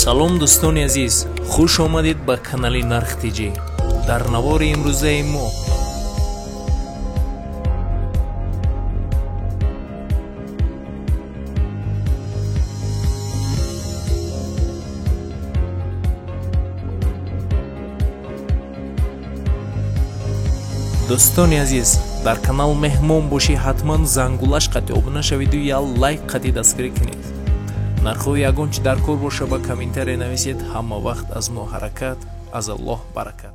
Салом дӯстони азиз, хуш омадед ба канали Нарх ТЖ. Дар навори имрӯзаи мо дӯстони азиз, дар канал меҳмон бошӣ, ҳатман зангулаш қати обуна шавиду я лайк қати дастгирӣ кунед. Нархҳои ягон чи дар кор боша, ба комментария нависед. Ҳама вақт аз мо ҳаракат, аз Аллоҳ баракат.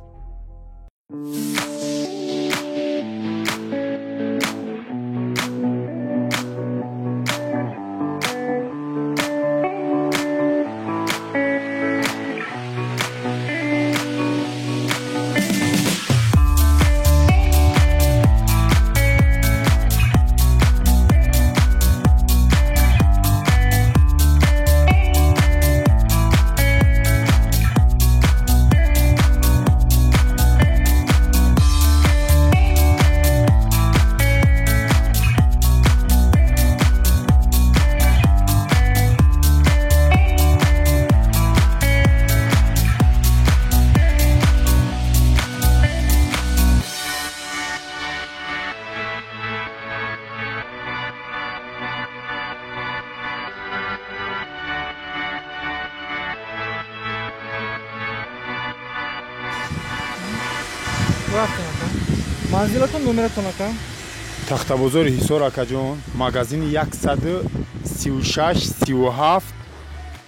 Манзилатон, номератон ака? Тахтабозори Ҳисор акаҷон, магазини 136 37,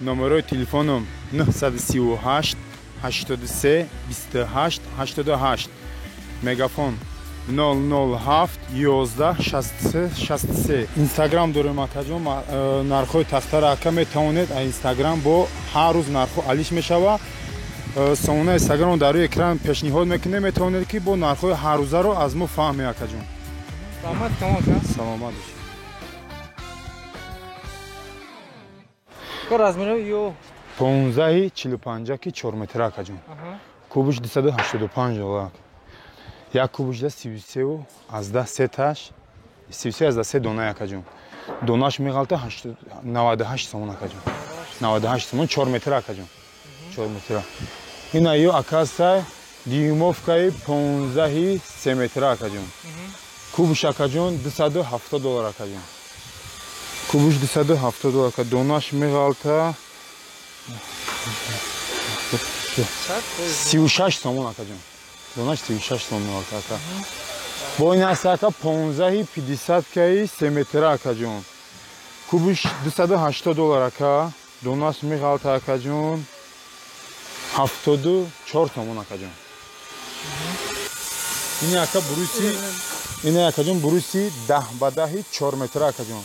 номерои телефоном 938 83 28 88, мегафон 007 11 63 63. Инстаграм дорем акаҷон, нархҳои тахтара ака метавонед аз Инстаграм бо ҳар рӯз нархҳо алиш мешава. Сомонаи Инстаграм дар рӯи экран пешниҳод мекунем, метавонед ки бо нархҳои ҳаррӯзаро аз мо фаҳмед акаҷон. Раҳмат камол ака. Саломат бошед. Ко размеро ё 15 45 ки 4 метра акаҷон. Кубуш 285 доллар. Як кубуш 33 аз 10 таш 33 аз 10 дона акаҷон. Донаш меғалта 98 сомон акаҷон. 98 сомон 4 метра акаҷон. 4 метра. Ина ё акасай дюймовкаи 15 3 метра акаҷон. Кубуш акаҷон 270 доллар акаҷон. Кубуш 270 доллар ака, донаш меғалта 36 сомон акаҷон. Донаш 36 сомон меғалта ака. Бо ин аст ака 15 50 каи 3 метра акаҷон. Кубуш 280 доллар ака, донаш меғалта акаҷон 74 сомон акаҷон. Ин ака бруси, ин акаҷон бруси 10 ба 10 4 метра акаҷон.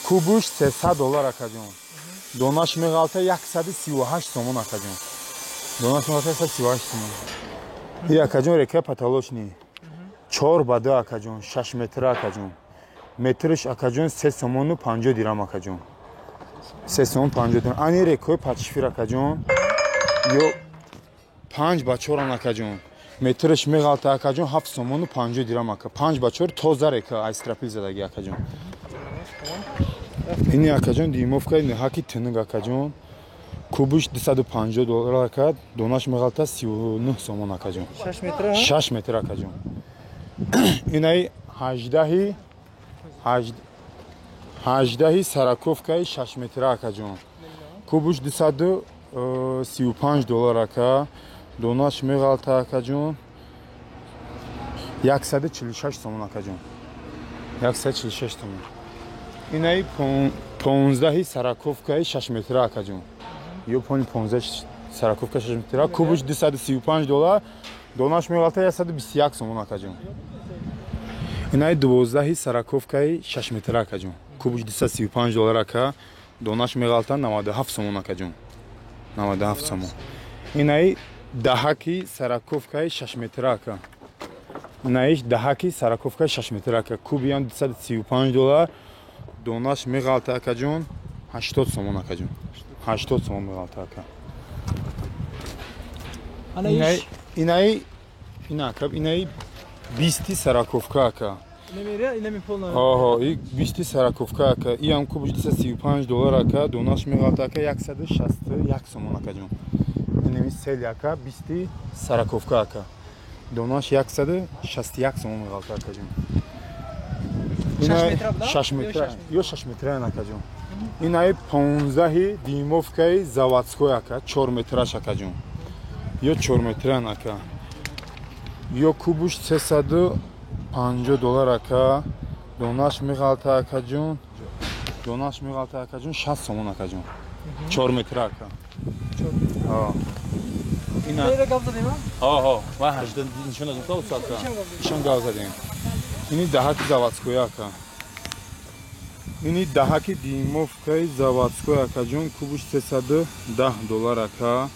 Кубуш 300 доллар акаҷон. Донаш меғалта 138 сомон акаҷон. Донаш меғалта 138 сомон. Ин акаҷон река потолочный 4 ба 2 акаҷон, 6 метра акаҷон. Метриш акаҷон 3 сомону 50 дирам акаҷон. 3 сомон 50 дирам. Ани рекои подшифр акаҷон ё 5 ба 4 акаҷон. Метриш меғалта акаҷон 7 сомону 50 дирам ака. 5 ба 4 тоза река айстропил задаги акаҷон. Ини акаҷон дюймовкаи неҳаки тинг акаҷон. Кубуш 250 доллар ака, донаш меғалта 39 сомон акаҷон. 6 метра? 6 метр акаҷон. Инаи 18 сороковкаи 6 метра акаҷон. Кубуш 235 доллар ака, донаш меғалта акаҷон 146 сомон акаҷон. 146 сомон. Инаи 15 сороковкаи 6 метра акаҷон. Ё 15 сороковка 6 метра, кубуш 235 доллар, донаш меғалта 121 сомон акаҷон. Инаи 12 сороковкаи 6 метра акаҷон. Кубуш 235 доллар ака, донаш меғалта 97 сомон акаҷон. 97 сомон. Инаи даҳаки сороковкаи 6 метра ака. Инаи даҳаки сороковкаи 6 метра ака. Кубиям 235 доллар, донаш меғалта акаҷон 80 сомон акаҷон. 80 сомон меғалта ака. Инаи ина ака, инаи 20 сороковка ака. Оҳо, и 20 сороковка ака. Иам кубуш 235 доллар ака, донаш меғалта ака 161 сомон акаҷон. Инами сел ака 20 сороковка ака. Донаш 161 сомон меғалта акаҷон. 6 метра буда? 6 метра. Ё 6 метра акаҷон. Инаи 15 дюймовкаи заводской ака, 4 метраш акаҷон. Ё 4 метра ака. Ё кубуш 350 доллар ака, донаш меғалта акаҷон. Донаш меғалта акаҷон 60 сомон акаҷон. 4 метра ака. 4 метра. Ҳа. Ина гап задем, ҳа? Ҳа, ва 18 нишон додем то ака. Ишон гап задем. Ини даҳаки заводской ака. Ини даҳаки дюймовкаи заводской акаҷон, кубуш 310 доллар ака.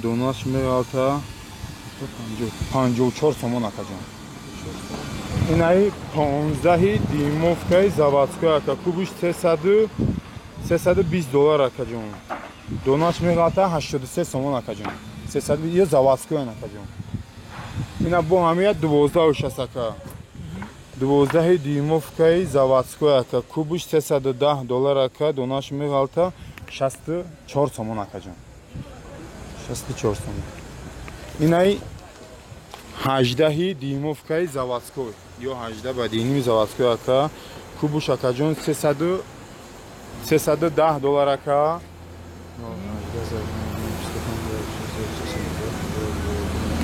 Донаш меғалта 54 сомон акаҷон. Инаи 15 дюймовкаи заводской ака, кубуш 320 доллар акаҷон. Донаш меғалта 83 сомон акаҷон. 320 ё заводской акаҷон. Ина бо ҳамия 12 ака. 12 дюймовкаи заводской ака, кубуш 310 доллар ака, донаш меғалта 64 сомон акаҷон. 64 сомон. Инаи 18 дюймовкаи заводской ё 18 ба дюйми заводской ака, кубуш акаҷон 310 доллар ака.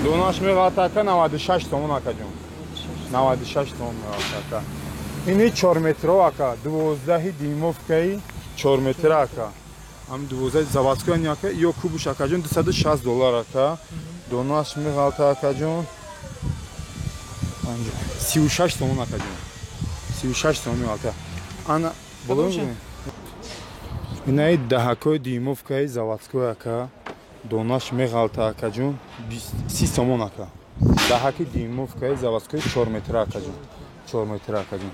Донаш меғалта ака 96 сомон акаҷон. 96 сомон меғалта ака. Ини 4 метро ака, 12 дюймовкаи 4 метра ака. Ам 12 заводской ака, ё кубуш акаҷон 260 доллар ака. Донаш меғалта акаҷон 36 сомон акаҷон. 36 сомон меғалта. Ана боло инаи даҳакои дюймовкаи заводской ака, донаш меғалта акаҷон 30 сомон ака. Даҳаки дюймовкаи заводской 4 метра акаҷон. 4 метра акаҷон.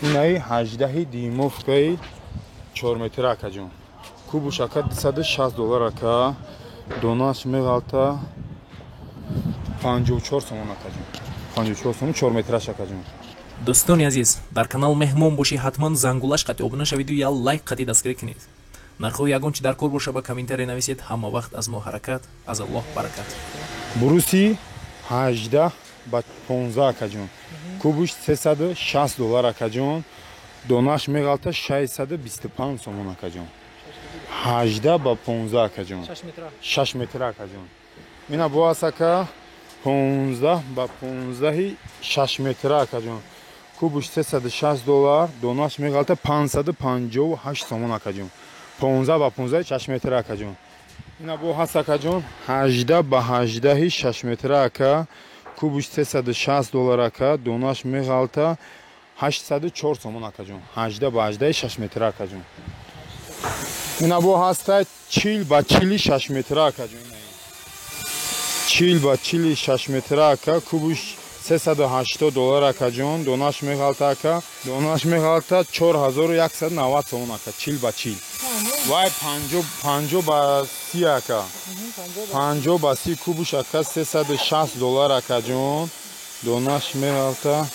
Инаи 18 дюймовкаи 4 метра акаҷон. Кубуш ака 260 доллар ака, донаш меғалта 54 сомон акаҷон. 54 сомон 4 метраш акаҷон. Дӯстони азиз, дар канал меҳмон бошӣ ҳатман зангулаш қати обуна шавиду я лайк қати дастгирӣ кунед. Нархҳои ягон чи дар кор боша ба комментария нависед. Ҳама вақт аз мо ҳаракат, аз Аллоҳ баракат. Буруси 18 ба 15 акаҷон. Кубуш 360 доллар акаҷон. Донаш меғалта 625 сомон акаҷон. 18 ба 15 акаҷон. 6 метра. 6 метра акаҷон. Ина боас ака 15 ба 15 6 метра акаҷон. Кубуш 360 доллар, донаш меғалта 558 сомон акаҷон. 15 ба 15 6 метра акаҷон. Ина бо ҳаст акаҷон 18 ба 18 6 метра ака, кубуш 360 доллар ака, донаш меғалта 804 сомон акаҷон. 18 ба 18 6 метра акаҷон. Ина бо ҳаста 40 ба 40 6 метра акаҷон. 40 ба 40 6 метра ака, кубуш 380 доллар акаҷон, донаш меғалта ака, донаш меғалта 4190 сомон ака, 40 ба 40. Вай 50 ба 30 ака. 50 ба 30 кубуш ака 360 доллар акаҷон, донаш меғалта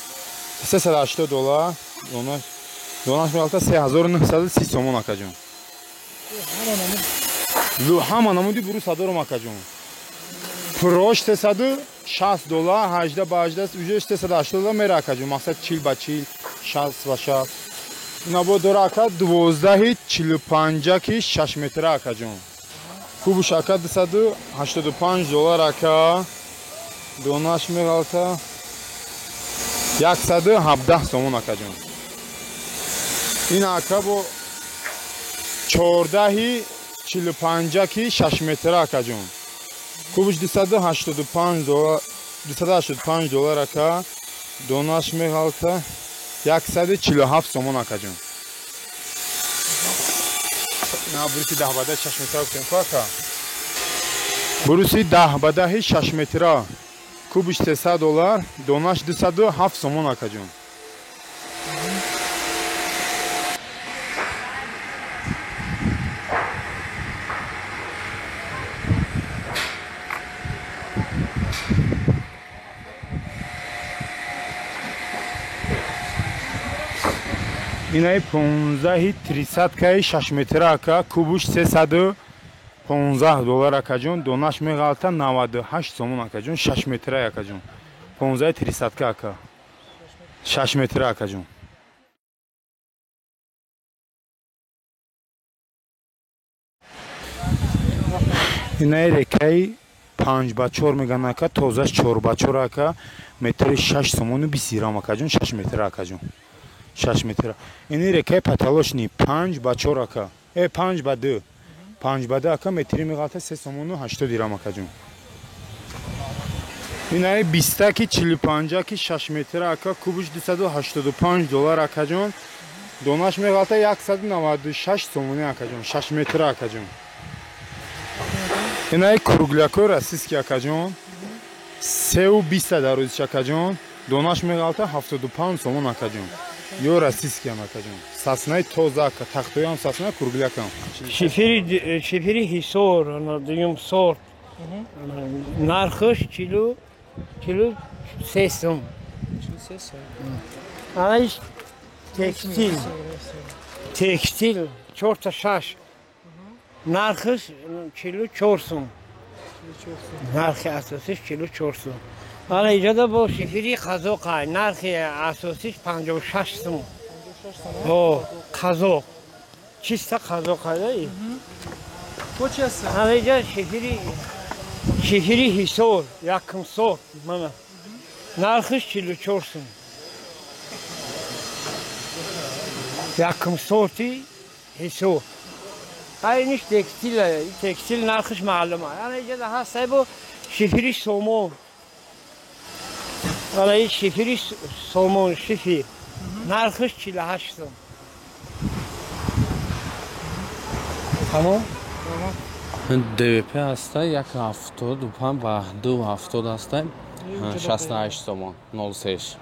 380 доллар, донаш меғалта 3930 сомон акаҷон. Ҳама намуди бурус дорам акаҷон. Прош 360 доллар, 18 ба 18, уже 380 доллар мера акаҷон. Мақсад 40 ба 40, 60 ба 60. Ина бо дора ака 12 45 ки 6 метра акаҷон. Кубуш ака 285 доллар ака. Донаш меғалта 117 сомон акаҷон. Ин ака бо 14 45 ки 6 метра акаҷон. Кубуш 285 доллар, 285 доллар ака, донаш меғалта 147 сомон акаҷон. На буруси 10 ба 10 6 метра гуфтем ку ака. Буруси 10 ба 10 6 метра. Кубуш 300 доллар, донаш 207 сомон акаҷон. Инаи 15 тридцаткаи 6 метра ака, кубуш 315 доллар акаҷон, донаш меғалта 98 сомон акаҷон, 6 метра акаҷон. 15 тридцатка ака. 6 метра акаҷон. Инаи рекаи 5 ба 4 меган ака, тозаш 4 ба 4 ака, метри 6 сомону 20 дирам акаҷон, 6 метра акаҷон. 6 метра. Ини рекаи паталошни 5 ба 4 ака. 5 ба 2. 5 ба 2 ака, метри меғалта 3 сомону 80 дирам акаҷон. Инаи 20 ки 45 ки 6 метра ака, кубуш 285 доллар акаҷон. Донаш меғалта 196 сомони акаҷон, 6 метра акаҷон. Инаи круглякои российский акаҷон, 3,20 дарозиш акаҷон, донаш меғалта 75 сомон акаҷон. Ё российскиам акаҷон. Саснаи тоза ака, тахтоям сасна, круглякам. Шифери Ҳисор, дуюм сорт. Нархаш 43 сом. 43 сом. Ана иш текстил. Текстил 4 та 6. Нархаш 44 сом. Нархи асосиш 44 сом. Ана иҷода бо шифери қазоқ, нархи асосиш 56 сом. О, қазоқ. Чиста қазоқ ай. Бо чи аст? Ана иҷа шифери Ҳисор, якум сорт мана. Нархиш 44 сом. Якум сорти Ҳисор. Айниш текстил, текстил нархиш маълум. Ана иҷа ҳаст бо шифери сомон. Ана ин шифери сомон, шифер. Нархиш 48 сом. Тамом? ДВП ҳаста 1,75 ба 2,70 ҳаста, 68 сомон, 0,3.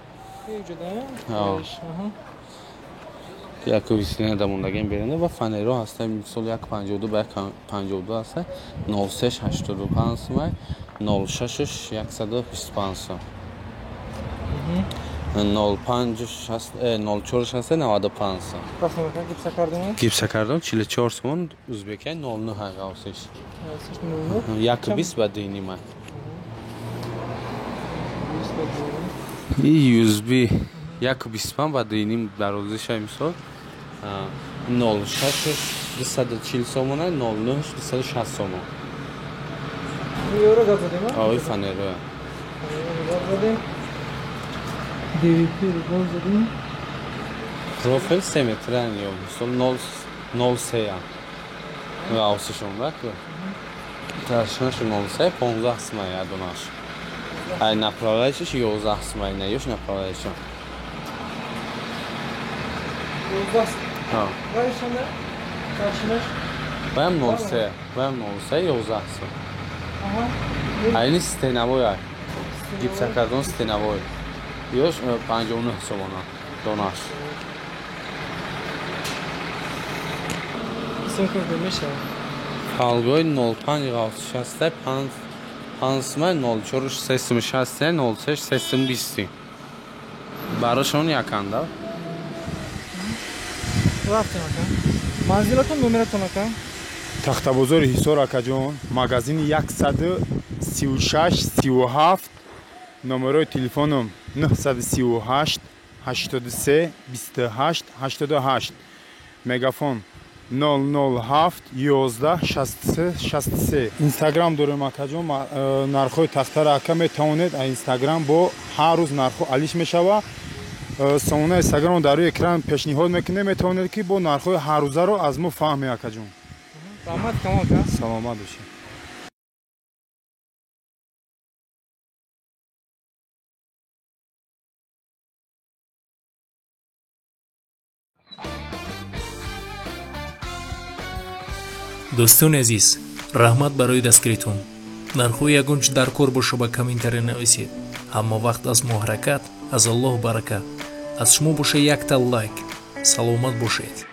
Яку висина дамондагем беранда ва фанеро ҳаста, мисол 1,52 ба 1,52 ҳаста, 0,3 85 сом, 0,6 125 сом. 0,5 0,4 ҳаста 95 сом. Гипсакардон? Гипсакардон 44 сомон, узбекай 0,9 ҳағавсиш. 1,20 ба 2,5. И USB 1,25 ба 2,5 дарозиша мисол 0,6 240 сомона, 0,9 260 сомон. Евро гап задем? Ой, фанеро. Гап задем. ДВП ро гап задем. Профил 3 метран ё мисол 0,03 ғавсишон баку. Ташнаш 0,3 15 сомон ядонаш. Ай направляющиш 11 сомон, не ёш направляющиш. 11. Ҳа. Вайшанда? Ташнаш? Баям 0,3, баям 0,3 11 сом. Аҳа. Айни стеновой ай. Гипсокартон стеновой. Ёш 59 сомона донаш. Фалгои 0,5 ғавсиш ҳаста, 5 5 0,4 360 0,3 320. Барошон яканда. Рафтем ака. Манзилатон номератон ака? Тахтабозори Ҳисор акаҷон, магазини 136 37, номерои телефоном 938 83 28 88, мегафон 007 11 63 63. Инстаграм дорем акаҷон, нархҳои тахтара ака метавонед аз Инстаграм бо ҳар рӯз нархҳо алиш мешава. Сомонаи Инстаграм дар рӯи экран пешниҳод мекунем, метавонед ки бо нархҳои ҳаррӯзаро аз мо фаҳме акаҷон. Раҳмат камол ака. Саломат бошед. Дӯстони азиз, раҳмат барои дастгиритон. Нархҳои ягон чи дар кор боша ба комментария нависед. Ҳама вақт аз мо ҳаракат, аз Аллоҳ баракат. Аз шумо боша якта лайк. Саломат бошед.